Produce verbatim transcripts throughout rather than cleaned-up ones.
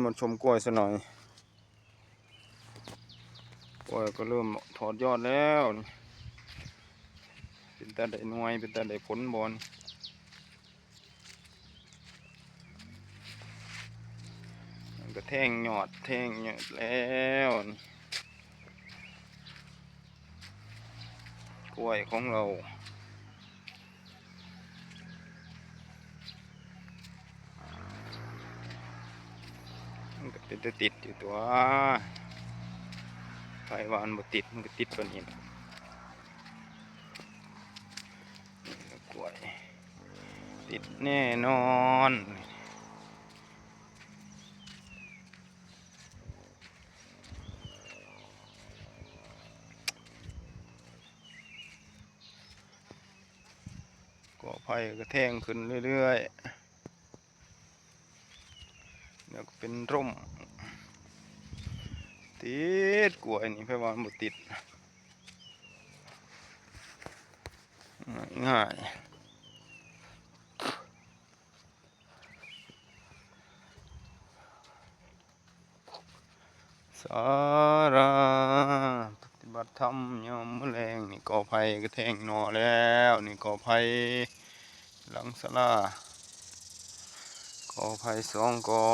มาชมกล้วยซะหน่อย กล้วยก็เริ่มถอดยอดแล้วนี่ เป็นตาได้หน่วย เป็นตาได้ผลบ่นี่ มันก็แทงยอด แทงยอดแล้วนี่ กล้วยของเรา มันก็เป็นตาติดอยู่ตัว ไผว่ามันบ่ติด มันก็ติดปานนี้ล่ะ กล้วย ติดแน่นอน กอไผ่ก็แทงขึ้นเรื่อยๆ แล้วก็เป็นร่ม ติดกล้วยนี่ ไผว่ามันบ่ติด ง่ายๆ สาราปฏิบัติธรรมยามมื้อแลงนี่ กอไผ่ก็แทงหน่อแล้ว นี่กอไผ่หลังศาลา กอไผ่สองกอ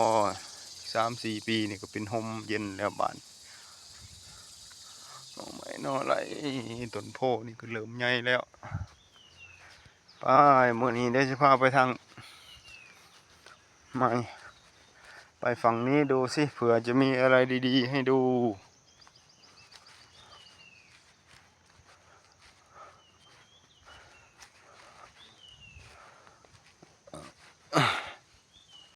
อีกสามสี่ปีนี่ก็เป็นฮ่มเย็นแล้วบาด หน่อไม้หน่อไร ต้นโพนี่ก็เริ่มใหญ่แล้ว ไป มื้อนี้เดี๋ยวสิพาไปทางใหม่ ไปฝั่งนี้ดูสิ เผื่อจะมีอะไรดีๆให้ดู